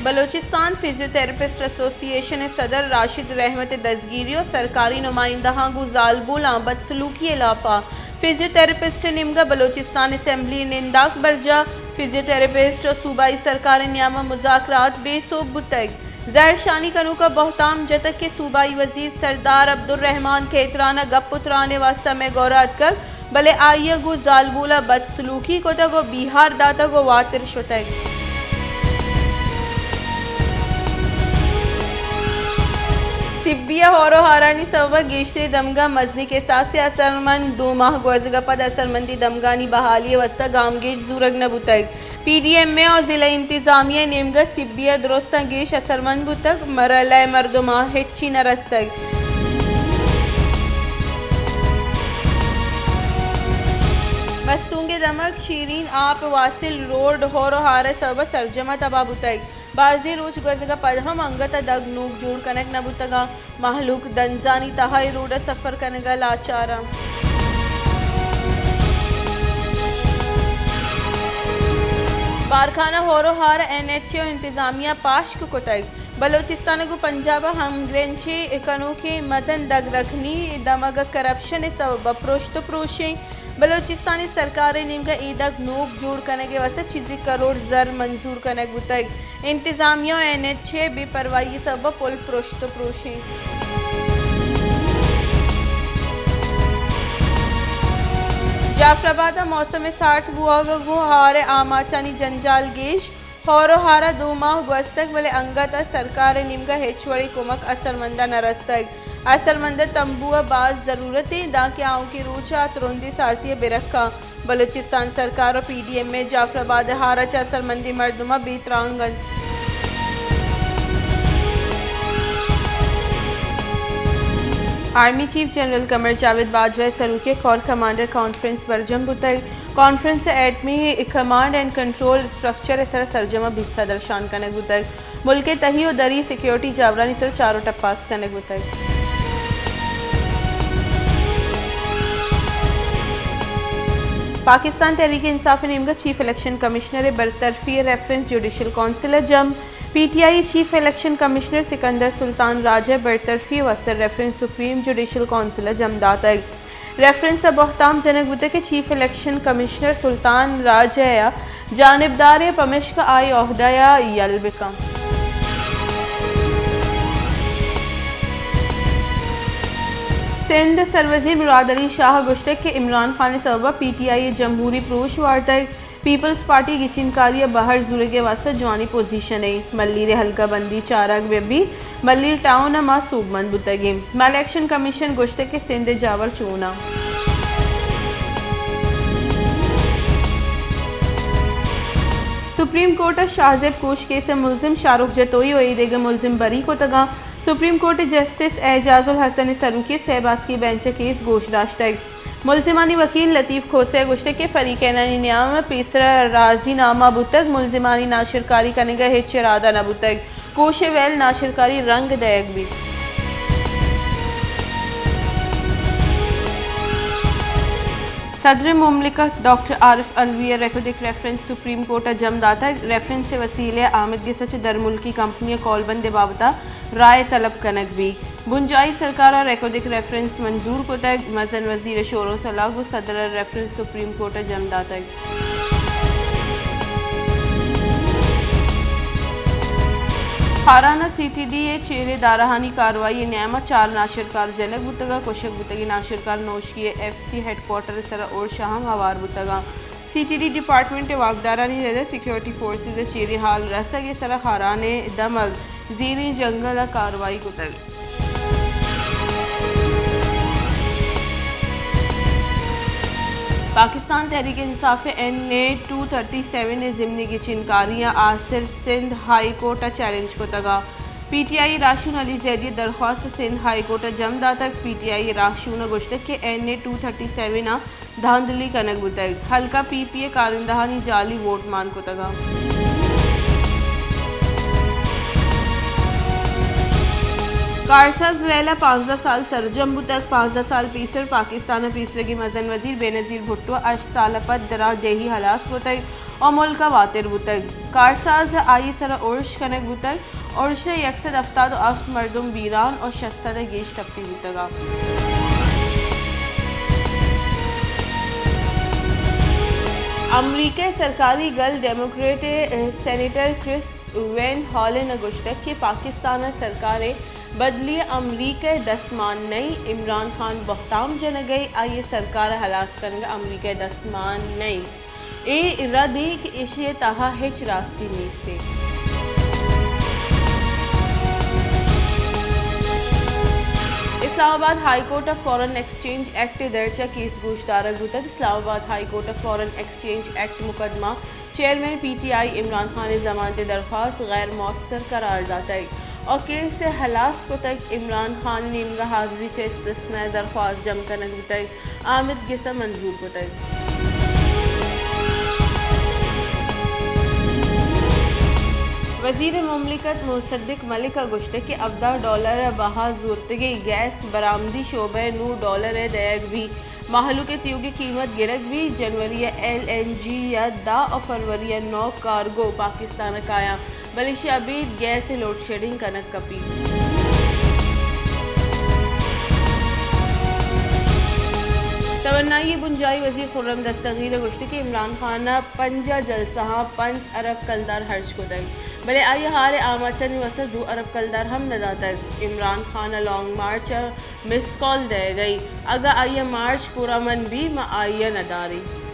بلوچستان فزیوتھراپسٹ ایسوسی ایشن ءِ صدر راشد رحمت ءِ دزگیری ءُ سرکاری نمائندہاں گوں زالبولاں بدسلوکی ءِ لاپ ءَ۔ فزیوتھراپسٹ ءِ نیمگ ءَ بلوچستان اسمبلی ءِ ننداک برجاہ، فزیوتھراپسٹ ءُ صوبائی سرکار ءِ نیام ءَ مذاکرات بے سوب بوتگ۔ زہرشانی کنوکاں بہتام جتگ کہ صوبائی وزیر سردار عبدالرحمان کھیتران ءَ گپ ءُ تران ءِ واستہ مئے گور ءَ اتکگ، بلے آئی ءَ گوں زالبول ءَ بدسلوکی کتگ ءُ بیہار داتگ ءُ واتر شتگ۔ سبی ءَ ہور ءُ ہارانی سبب ءَ گیشتریں دمگاں مزنیں کساسے اثرمند، دو ماہ گوزگ ءَ پد اثرمندیں دمگانی بحالی ءِ واستہ گامگیج زورگ نہ بوتگ۔ پی ڈی ایم اے ءُ ضلع انتظامیہ ءِ نیمگ ءَ سبی ءَ درستاں گیش اثرمند بوتگ، مرحلہ ءِ مردماں ہچی نہ رستگ۔ مستونگ ءِ دمگ شیرین آپ واصل روڈ ہور ءُ ہار ءِ سبب ءَ سرجم ءَ تباہ بوتگ۔ بازیں روچ گوزگ ءَ پد ہم انگت ءَ دگ نوک جوڑ کنگ نہ بوتگ ءُ مہلوک دنزانی تہا اے روڈ ءَ سفر کنگ ءَ لاچار اَنت۔ بارکھان ءَ ہور ءُ ہار ءَ این ایچ اے ءُ انتظامیہ پاشک کتگ۔ بلوچستان ءَ گوں پنجاب ءَ ہمگرنچی کنوکیں مزن دگ رکھنی دمگ ءَ کرپشن ءِ سبب ءَ پرشت ءُ پروشیں۔ بلوچستان ءِ سرکار ءِ نیمگ ءَ اے دگ نوک جوڑ کنگ ءِ واستہ چیزے کروڑ زر منظور کنگ بوتگ۔ انتظامیہ ءُ این ایچ اے ءِ بے پرواہی ءِ سبب ءَ پل پرشت ءُ پروشیں۔ جعفر آباد ءَ موسم ءِ ساٹ بوہگ ءَ گوں ہار ءِ آماچانی جنجال گیش۔ ہور ءُ ہار ءَ دو ماہ گوستگ، بلے انگت ءَ سرکار ءِ نیمگ ءَ ہچ وڑیں کمک اثرمند ءَ نہ رستگ۔ اثرمند ءَ تمبو ءِ باز ضرورت اِنت، دانکہ آؤکیں روچ ءَ آ ترندیں سارتی ءَ بہ رکاں۔ بلوچستان سرکار ءُ پی ڈی ایم اے جعفر آباد ءِ ہار ءَ چہ اثرمندیں مردماں بے ترانگ اَنت۔ آرمی چیف جنرل قمر جاوید باجوہ ءِ سروکی ءَ کور کمانڈر کانفرنس برجم بوتگ۔ کانفرنس ءَ ایٹمی کمانڈ اینڈ کنٹرول اسٹرکچر ءِ سرا سرجم ءَ بیسہ درشان کنگ بوتگ۔ ملک ءِ تہی ءُ دری سیکورٹی جاورانی سرا چار ءُ ٹپاس کنگ بوتگ۔ پاکستان تحریک انصاف ءِ نیمگ ءَ چیف الیکشن کمشنر ءِ برطرفی ءِ ریفرنس جوڈیشل کونسل ءَ جم۔ پی ٹی آئی ءِ چیف الیکشن کمشنر سکندر سلطان راجہ ءِ برطرفی ءِ واستہ ریفرنس سپریم جوڈیشل کونسل ءَ جم داتگ۔ ریفرنس ءَ بہتام جنگ بوتگ کہ چیف الیکشن کمشنر سلطان راجہ ءَ جانبدار اِنت، پمیشکا آئی عہدہ ءَ یل بہ کنت۔ سندھ ءِ سروزیر مراد علی شاہ ءَ گوشتگ کہ عمران خان ءِ سبب ءَ پی ٹی آئی ءِ جمہوری پروش وارتگ۔ پیپلز پارٹی گچینکاری ءَ بہر زورگ ءِ واستہ جوانیں پوزیشن ءَ۔ ملیر ءِ حلقہ بندی چارگ بہ بیت، ملیر ٹاؤن ءَ ما سوبمند بوتگ ایں۔ ما الیکشن کمیشن ءَ گوشتگ کہ سندھ ءِ جاور چون اَنت۔ سپریم کورٹ ءَ شاہ زیب کوش کیس ءِ ملزم شاہ رخ جتوئی ءُ اے دگہ ملزم بری کتگ اَنت۔ سپریم کورٹ ءِ جسٹس اعجاز الحسن ءِ سروکی ءَ سئے باسکی بینچ ءَ کیس گوش داشتگ۔ ملزمانی وکیل لطیف کھوسہ ءَ گوشتگ کہ فریقینانی نیام ءَ پیسرا راضی نامہ بوتگ، ملزمانی ناشرکاری کنگ ءِ ہچ ارادہ نہ بوتگ، کوش ءِ ویل ناشرکاری رنگ دئیگ بیت۔ صدر مملکت ڈاکٹر عارف علوی ءَ ریکوڈک ریفرنس سپریم کورٹ ءَ جم داتگ، ریفرنس ءِ وسیلہ ءَ آمدگس ءَ چہ درملکی کمپنی ءِ کولبند ءِ بابت ءَ رائے طلب کنگ بیت۔ بنجاہی سرکار ءَ ریکوڈک ریفرنس منظور کتگ، مزن وزیر ءِ شور ءُ سلاہ گوں صدر ءَ ریفرنس سپریم کورٹ ءَ جم داتگ۔ ہاران ءَ سی ٹی ڈی ءِ چیریں دارہانی کاروائی ءِ نیام ءَ چار ناشرکار جنگ بوتگ ءُ کشگ بوتگیں ناشرکار نوشکی ءِ ایف سی ہیڈ کوارٹر ءِ سرا اُرش ءَ ہم ہوار بوتگ اَنت۔ سی ٹی ڈی ڈیپارٹمنٹ ءِ واکدارانی رد ءَ سیکورٹی فورسز ءَ چیریں ہال رسگ ءِ سرا ہاران ءِ دمگ زیریں جنگل ءَ کاروائی کتگ۔ پاکستان تحریک انصاف ءِ این اے ٹو تھرٹی سیون ءِ ضمنی گچینکاریاں آسر سندھ ہائی کورٹ ءَ چیلنج کتگ ءُ پی ٹی آئی راہشون علی زیدی ءِ درخواست سندھ ہائی کورٹ ءَ جم داتگ۔ پی ٹی آئی راہشون ءَ گوشتگ کہ این اے ٹو تھرٹی سیون ءَ دھاندلی کنگ بوتگ۔ حلقہ پی پی ءِ کارندہانی جعلی ووٹ مان کتگ اَنت۔ کارساز ریل ءَ پانزدہ سال سرجم بوتگ۔ پانزدہ سال پیسر پاکستان ءِ پیسرگیں مزن وزیر بینظیر بھٹو ءَ ہشت سال ءَ پد درا دیہی ہلاس کتگ۔ ءُ ملک ءَ واتر بوتگ۔ کارساز ءَ آئی ءِ سر ءَ ارش کنگ بوتگ۔ ارش ءَ یک سد ہفتاد ءُ ہفت مردم بیران ءُ شش سد ءَ گیش ٹپی بوتگ اَنت۔ امریکہ ءِ سرکاری گل ڈیموکریٹ ءِ سینیٹر کرس وین ہالن ءَ گوشتگ کہ پاکستان ءِ سرکار ءِ بدلی ءَ امریکہ ءِ دست مان نہ اِنت، عمران خان بہتام جنگ ءَ، آئی ءِ سرکار ءَ ہلاس کنگ ءَ امریکہ ءِ دست مان نہ اِنت۔ اے رد اِنت کہ ایشی ءِ تہا ہچ راستی نیست اِنت۔ اسلام آباد ہائی کورٹ ءَ فارن ایکسچینج ایکٹ ءِ درچ ءَ کیس گوشدارگ بوتگ۔ اسلام آباد ہائی کورٹ ءَ فارن ایکسچینج ایکٹ مقدمہ chairman P T I Imran Khan ءِ ضمانت ءِ درخواست غیر مؤثر قرار داتگ ءُ کیس ءَ ہلاس کتگ۔ عمران خان ءِ نیمگ ءَ حاضری چہ استثناء ءِ درخواست جم کنگ بوتگ، آ ہمد گس ءَ منظور کتگ۔ وزیر مملکت مصدق ملک ءَ گوشتگ کہ ہبدہ ڈالر ءِ بہا زورتگیں گیس برآمدی شعبہ ءَ نو ڈالر ءَ دئیگ بیت۔ مہلوک ءِ تیوگیں قیمت گرگ بیت۔ جنوری ءَ ایل این جی ءِ دہ ءُ فروری ءَ نو کارگو پاکستان ءَ کایاں، بلے ایشی ءَ ابید گیس ءِ لوڈ شیڈنگ کنگ کپیت۔ توانائی ءِ بنجاہی وزیر خرم دستگیر ءَ گوشتگ کہ عمران خان ءَ پنجاہ جلسہاں پنچ ارب کلدار ہرچ کتگ، بلے آئی ءَ ہار ءِ آماچانی واستہ دو ارب کلدار ہم نہ داتگ۔ عمران خان ءَ لانگ مارچ ءَ مس کال دئیگ ءَ، اگاں آئی ءِ مارچ پورامن بیت، ما آئی ءَ نہ داریں۔